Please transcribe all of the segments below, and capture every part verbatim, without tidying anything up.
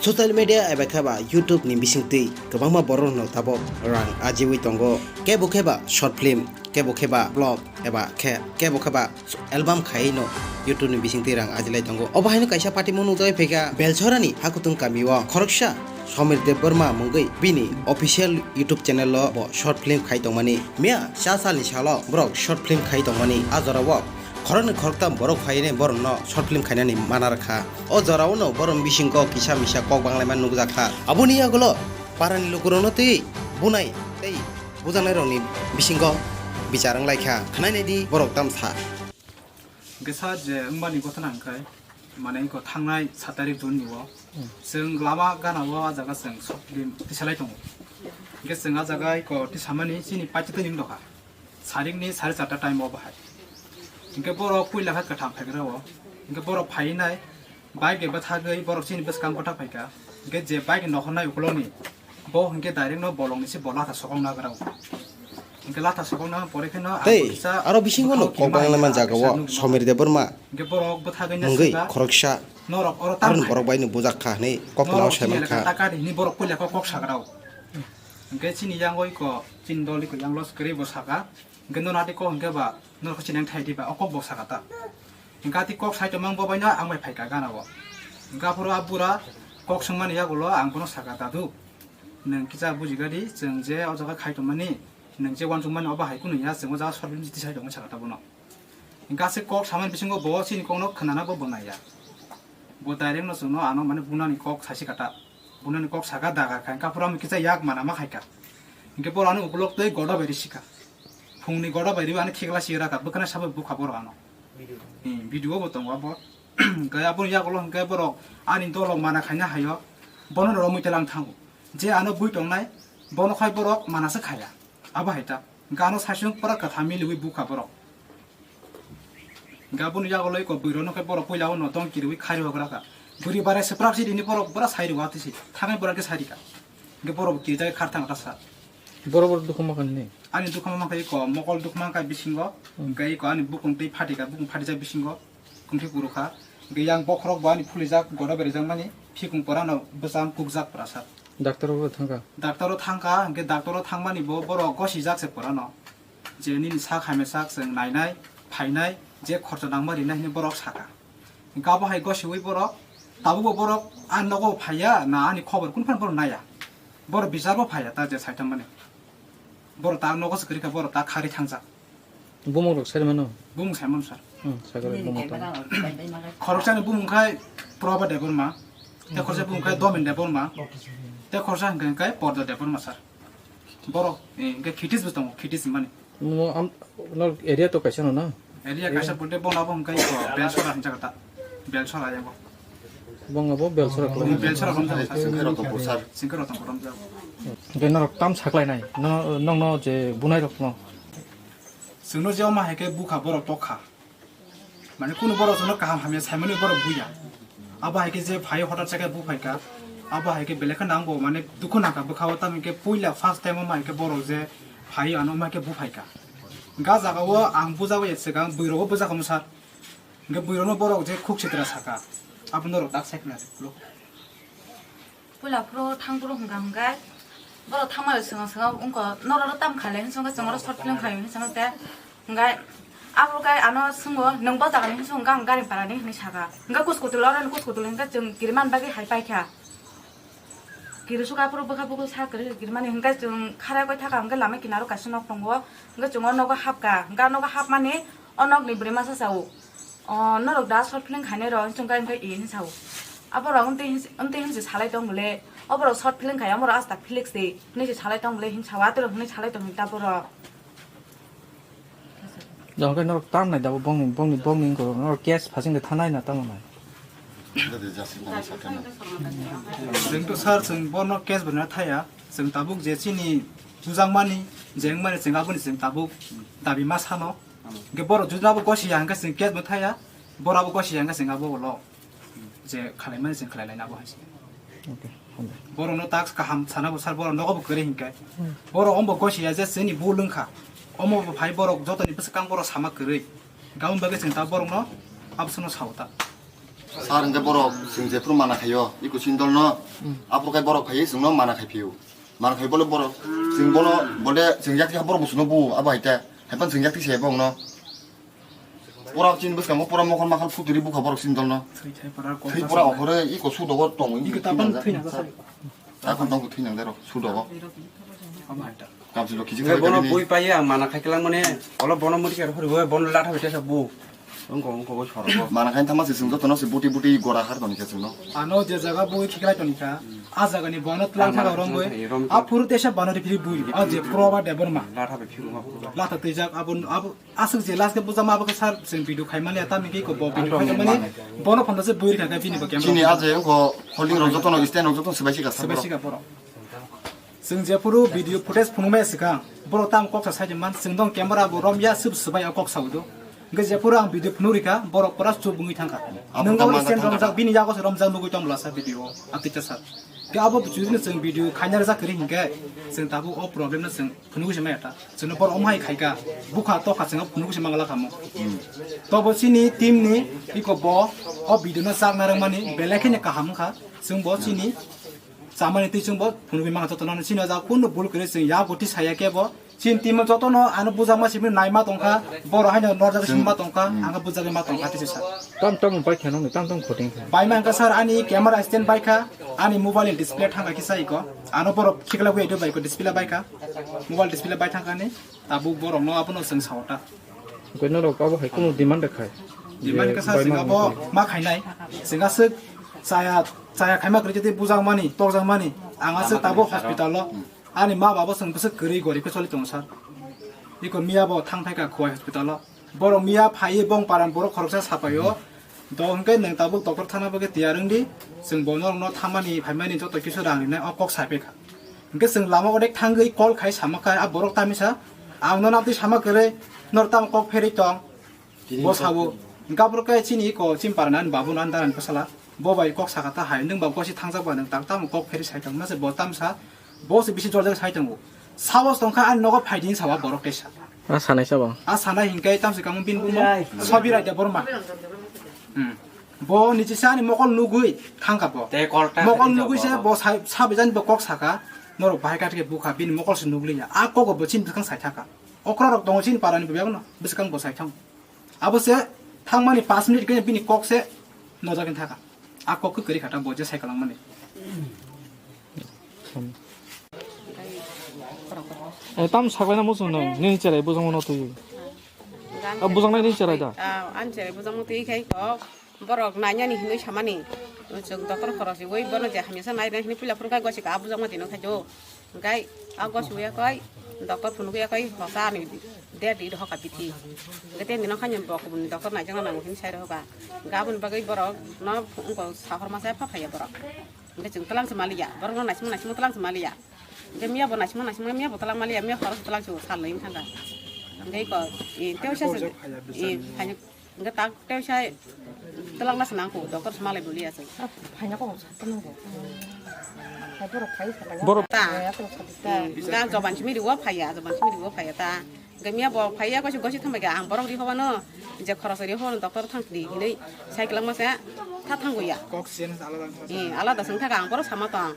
Social media eba khe ba YouTube ni bisingtwi kwbangma borok rok no tabok rang ajiwi tongo. Kebo khe ba short film, kebo khe ba vlog eba khe kebo khe ba album khai no YouTube ni bisingtwi rang ajilai tongo. Obo haino kaisa patimung nukjagwi phaikha Belchorani Hakutung kamio khoroksa Somir Debbarma mungwi bini official YouTube channel o bo short film khai tongmani. Miya cha salni salo borok short film khai tongmani. A jorao khoroknwi khoroktam borok phainai borokno short film khainani mana rwkha. O jorao no borokni bisingo kisa misa kok banglaima nukjakha. Aboni yagulo parani lukurokno twi bunai tei bujanairokni bisingo bichar wnglaikha. Khwnainai di borok tamsa. Hwnkhe sa je wngmani gotana hwnkhe, mane iko thangnai sat tarik June ni o, chwng lama gana o a jaga chwng short film tisalai tongo. Hwnkhe chwng a jaga iko tisamani chini paithago ning dokha. Sarikni sare charta time o bahai. Hwnkhe borok puila khe kwtham phaigra o. Hwnkhe borok phainai bike eba thagwi borok chini bwskang kothak phaikha. Hwnkhe je bike nohornai ukuloni bo hwnkhe direct no bolongni se bo latha sokong nagra o. Hwnkhe latha sokong na pore khe no ang Tei kisa aro bisingo no bwkhao kok kirima bangla hwnkhe man ang jaga kisa o nukgo. Somir Debbarma Hwnkhe borok bwthagwi na mungwi swkha, khoroksa norok oro tam aroni phai. Borok bai no bujak kha hwnwi kok Norok no sai chini man elaka kha. Takar hwnwi borok puila kok kok sagra o. Hwnkhe chini yango iko chini dol iko yang los kwrwi bo saka. Hwnkhe nono ati kok hwnkhe ba norok chini yang thai di ba o kok bo saka ta. Hwnkhe ati kok sai tongmang bo bai no ang bai phaikha gana o. Hwnkhe aphuru a bura kok swngmani yagulo ang bono saka, "Dadu, nwng kisa bujiga di, chwng je o jaga khai tongmani, nwng je uansukmani obo hai kunu ya, chwng o jaga short film tisai tongo," saka ta bono. Hwnkhe aswk kok samani bisingo bo chini kokno khwnana bo bo naiya. Bo direct no chwngno ano mane bunani kok saisi kata. Bunani kok saka dagar kha, hwnkhe aphuru amo kisa yak mana ma khaika. Hwnkhe borok ano ukulok twi goda bai ri sika. Phungni goda bai ri ano khikla si raka, bwkhana sabai bukha borok ano. Hmm, video bo tongo abo. Hwnkhe aboni yagulo hwnkhe borok ani dolo mana khaina haio. Bono romwi telang thango. Je ano bui tongnai, bono khai borok manaswk khaya. Abo hai ta. Hwnkhe ano saisung pura kwtham miliwi bukha borok. Hwnkhe aboni yagulo iko bwrwi rokno khe borok puila o no tong kiriwi khairok gra kha. Bwrwi barai swprak si rini borok bura sai rwgo atwi si. Thangai borok khe sai rika. Hwnkhe borok bo kirijagwi khar thang ta sa. Borok borok dukhu ma kha nini? Ani dukhu ma kha iko mokol dukhu ma kha bisingo. Hmm. Hwnkhe iko ani bukung twi phatika, bukung phatijak bisingo. Kungtwi kuru kha. Hwnkhe yang bokhorok bo ani phulijak, goda berijak mani. Phikung pora no bwcham kukjak pora sa. Doctor o thangkha? Doctor o thangkha, hwnkhe doctor o thangmani bo borok gosijak se pora no. Je nini sak hamya sak chwng nainai, phainai, je khorcha nangma rinai hinwi borok saka. Hwnkhe abo hai gosiwi borok, tabukbo borok ani nogo phaiya, na ani khobor kunu phano borok naiya. Borok bichar bo phaiya, ta je saithammani. Borok ta nogo se kwrwi kha, borok ta kharwi thangjak. Bumung rok sai mano? Bumung sai mano, sir. Hmm, sai mano, bumung tong. Khoroksani bumung khai Proba Debbarma, tei khoroksa bumung khai Domin Debbarma, tei khoroksa hwnkhe hwnkhe Porda Debbarma, sir. Borok, eh, hwnkhe Khitis bo tongo, Khitis hinmani. Mo am, no area to kaisa no na? Area kaisa pute bono abo hwnkhe iko Belsora hwnjak ta. Belsora yango. Bong abo Belsora ko. Belsora romjak ta. Singkhe Rotonpur sir. Singkhe Rotonpur romjak. Hwnkhe norok tam saklainai? No, nokno je bunai rokno? Chwngno je omo hai khe bukha borok tokha. Mane kunu borok chwngno kaham hamya saimani borok buya. Abo hai khe je phai hotar chakhe bu phaikha. Abo hai khe belai khe nangbo mane dukhu nangkha bwkhao, tamni khe puila first time omo hai khe borok je phai ano omo hai khe bu phaikha. Ga jaga o ang bujago ya swkang bwrwi rogo bujakha masa. Hwnkhe bwrwi rokno borok je khuk sitra saka. Abo norok tak sai khna. Puila phuru thang phuru hwnkha hwnkhe borok thangma rok swngo swngo wngkha, norok rok tam khailai hinwi swngkha, chwng oro short film khai hinwi swngkha khe, hwnkhe abo khe ano swngbo, "Nwng bo jagani hinwi swngkha, ang Garingparani," hinwi saka. Hwnkhe kuchukutula oro kuchukutula hwnkhe chwng kiriman bagwi hai paikha. Kiri suka phuru bwkha buku sa kwrwi kirimani hwnkhe chwng khara koi thaka hwnkhe lama kinaro kaisa nok tongo, hwnkhe chwng o nogo hapkha, hwnkhe o nogo hapmani o nokni bwrwi masa sao. O, norok da short film khainai rok, chwng khe, hwnkhe, e, hinwi sao. Aborok amtwi hinwi, amtwi hinwi se salai tong bwle. Oborok short film khai, omorok asta felix de, hinwi se salai tong bwle, hinwi sao, atorok hinwi salai tong hinwi ta borok. Jang khe norok tam nai da bo bongni, bongni, bongni wngkha, norok case phasing de thanai na tamo nai. Chwng to sir, chwng bono case bo na thaya, chwng tabuk je chini bujakmani, je wngmani chwng aboni chwng tabuk dabi ma sano. Hwnkhe borok jodi abo gosiya hwnkhe chwng case bo thaya, borok abo gosiya hwnkhe chwng abo ulo je khalaimani chwng khalai laina abo hai se. Okay, hambai. Borokno tak kaham sana bo sar, borok nogo bo kwrwi hwnkhe. Hmm. Borok ombo gosiya je chini bul wngkha. Omo bo phai borok jotoni bwswkang borok sama kwrwi. Gabon bagwi chwng ta borokno abo sono sao ta. Sir, hwnkhe borok chwng jephuru mana khaio, iko sindolno, aphuru khe borok phaiwi chwngno mana khai phio. Mana khai bole borok, chwng bono, bole chwng yak tikha borok musuno bu, abo hai ta. Hai pan chwng yak tikha bongno. Pura chini bwskango pura mokol makal futuri bukha borok sindolno. Thwi thai pura kok. Thwi pura okhore iko sudogo tongo, iko tapan thwi nang jakha. Tapan tongo thwi nang derok sudogo. Abo hai ta. Kamchwlwi kiching. Bono bui pai ang mana khai kwlangmani, olo bono muri khe phuri bo, bono latha bai tesa bu. Wngkha wngkha bo sorogo. Mana khai tama se chwng jotono se buti buti gora har toni khe chwngno. Ano je jaga bui khiklai toni kha, a jaga ni bono tlang thaga romgwi, a phuru tesa bono ri phiri bui, a je Proba Debbarma. Latha bai phiruma phuru. Latha twijak abo, abo aswk je last khe bujama abo khe sir chwng video khaimani, a tamni khe ko bo video khaimani, bono phano se bui ri kha khe bini bo camera. Chini a je wngkha holding rok jotono stand rok jotono swbai sika sir. Swbai sika borok. Chwng jephuru video footage phunukmaya swkang, borok tamo kok sa sai man, chwng dong camera bo romya, swb swbai o kok sao do. Hwnkhe jephuru ang video phunuk rikha, borok pura chup wngwi thangkha. Abo nwng tamo o stand romjak, bini yago se romjak nugwi tong lasa video o, a teacher sir. Khe abo chwng video khaina rwjak kwrwi hinkhe, chwng tabuk o problem no chwng phunugwi se maya ta. Chwngno borok omo hai khaikha, bukha tokha chwngno phunugwi se mangla kha mo. Tobo chini team ni iko bo o video no chak narwkmani belai kheno kaham wngkha. Chwng bo chini chamani twi chwng bo phunugwi mangkha jotono. Chini o jaga kunu bul kwrwi chwng ya bwtwi saya khe bo. Chini team o jotono ano bujakma simi naima tongkha, borok haino norjagwi simi ma tongkha, ang khe bujagwi ma tongkha tei sa. Tam tam bai khe nokni tam tam khoting kha. Bai man kha sir, ani camera stand bai kha, ani mobile ni display thangkha kisa iko. Ano borok khiklagwi edo bai ko display bai kha. Mobile display bai thangkha ni. Tabuk borok no abono chwng sao ta. Koi norok abo hai kunu demand rwkhai. Demand khe sa chwng abo ma khainai. Chwng aswk chaya, chaya khaima kwrwi tei bujakmani, tokjakmani. Ang aswk tabuk hospital o. Ani ma babo chwng bwswk kwrwi gorib khe choli tongo sir. Iko miya bo thang phaikha Khowai hospital o. Borok miya phaiwi bong paran borok khoroksa sapaio. Do hwnkhe nwng tabuk doctor thana bagwi tiyar wngdi. Chwng bo norokno thamani phaimani joto kisu rang rinai o kok saiphaikha. Hwnkhe chwng lama odek thangwi call khai sama kha a borok tamisa. Ang nono amtwi sama kwrwi norok tamo kok pherwi tong. Bo sabo. Hwnkhe aphuru khe chini iko chini parani babu no ani darani bwsala. Bo bai kok sakha ta hai nwng ba gosi thangjak ba nwng tak tamo kok pherwi sai tong mase bo tamsa. Bo se bisi jorjak sai tongo. Sabo tongkha ani nogo phaidi hinwi sabo borok teisa. A sanai sabo. A sanai hinkhe tamsi kamo bini bumo Sobi Raida Borma. Hmm. Bo nichisa ani mokol nugwi thangkha bo. Mokol nugwi se bo sai, sabi jani bo kok saka. Norok bahai kathike bukha bini mokol se nugliya. A kogo bo chini bwskang sai thaka. Okra rok tongo chini parani bo bebak no bwskang bo sai thang. Abo se thangmani pash minute khe bini kok se nojagwi thaka. A kok khe kwrwi kha ta bo je sai kwlangmani. Eh, tam saklaina muchung nung, nini cherai bujang mano twi. Ah, bujangnai nini cherai da? Ah, ani cherai bujang mano twi khai kok. Borok nainani hinwi samani. Chwng doctor khorok si oi bono je hamya sa nai nai hinwi puila phuru khai gosi ka bujang mano twi nung khai jo. Hwnkhe a gosi uya koi doctor phunuk uya koi hosa ani der di hoka bithi. Hwnkhe tei nino khaini bo kubuni doctor naijakna nango hinwi sai rohoka. Hwnkhe aboni bagwi borok no wngkha sahor masa pha phaiya borok. Hwnkhe chwng twlang se maliya. Borok no naisingma naisingma twlang se maliya. Hwnkhe miya bo naisingma naisingma miya bo twlang maliya. Miya khorok se twlang se sal nai wng thangkha. Hwnkhe iko, e, tei sa se, e, phaini Hwnkhe tak tei sai twlangna se nang kho, doctor se malai boli aswk. Ah, phaina kok sa tong bo. Hai borok phai sa lai. Borok ta. Hai ato sa ta. Hmm, ga joban simi riwo phaiya, joban simi riwo phaiya ta. Hwnkhe miya bo phaiya gosi gosi thambai ga ang borok ri hobano je khoroksa ri hobano doctor thang di hinwi sai kwlangma se tha thangwi ya. Kok sen alada wngkha. Hmm, alada se wngkha ang borok sama tong.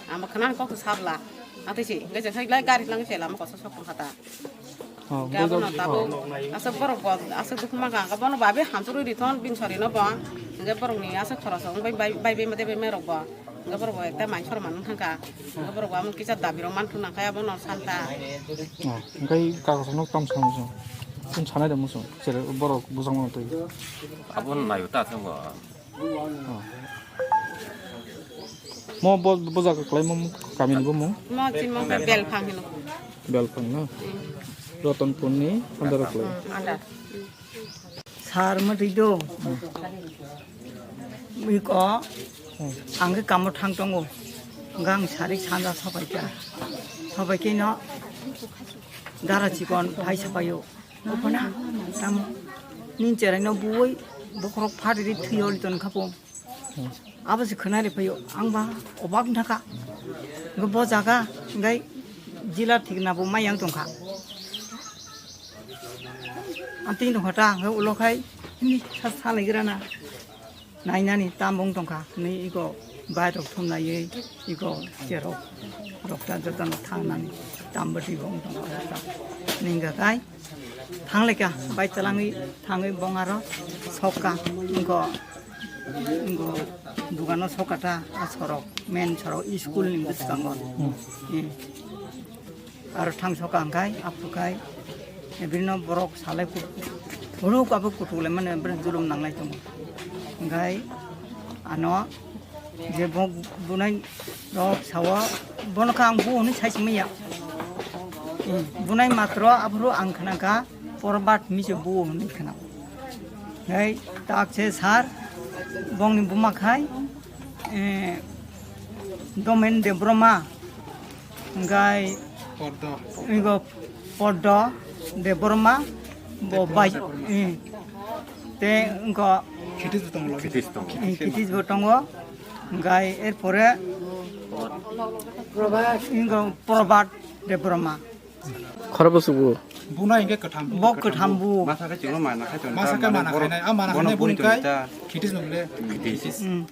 Ang bo khwnani kok se sabla. Atwi se hwnkhe je sai lai gari lang se lama kosa sok tong kha ta. Oh, hwnkhe abono tabuk aswk borok bo aswk dukhu mankha, hwnkhe bono babe hamchwrwi rithon bini sori no bo. Hwnkhe borokni aswk khoroksa wngbai bai bai bai made bai mai rok bo. Hwnkhe borok bo ekta mai sor manwi thangkha. Hwnkhe borok bo amo kisa dabi rok manthung nangkha abono santa. Oh, hwnkhe kagos no tam song song. Chwng sanai da muchung. Sere borok bujang mano twi. Abo naio ta thang bo. Mo bo, bo jaga kwlai mo kamini bo mung? Mo chini mung khe Belphang hino. Belphang no? Rotonpur ni under kwlai. Hmm, under. Sir mo twi do. Iko ang khe kamo thang tongo. Gang sari sanja sabai kha. Sabai khe no dara chikon phai sabai o. Ophana, tamo, nin cherai no buwi, bokhorok phariri thwi oli ton khapo. Abo se khwnari phaio, ang ba obak wngkha. Hwnkhe bo jaga, hwnkhe jila thikna bo mayang tongkha. Ang tini tongkha ta, hwnkhe ulo khai, hini sa, salai gra na. Nainani tam wng tongkha, hwnwi ego bike rok thumnaiwi ego cherok rok ta jotono thangnani tam bwtwi bo wng tongkha. Ningkha khai thanglai kha, bike chalangwi thangwi bong aro sokka, ego, ego dugano sokka ta, a sorok, main sorok, school ni bwskango. Hmm. Aro thang soka hwnkhe, aphuru khai, bini borok salai kut-, borok abo kutuk lai mani, bini julum nanglai tongo. Hwnkhe ano je bo bunai rok sao, bono khe ang bu hwnwi sai simi ya. Hmm, bunai matro aphuru ang khna kha, porbat mi se bu hwnwi khna. Hwnkhe tak se sar, bongni buma khai, eh, Domen Debbarma, hwnkhe Poddo. Ego Poddo Debbarma, bo Debbarma, bai, Debbarma. Eh, te wngkha Khitis bo tongo logi. Khitis tongo. Eh, Khitis bo tongo, hwnkhe erpore wngkha Probhat Debbarma. Khorokbo subu. Buna hwnkhe kwtham bu. Bo kwtham bu. Masa khe chwngno mana khai tongo. Masa khe mana khainai, a mana khainai buni kai Khitis nukle. Khitis. Hmm.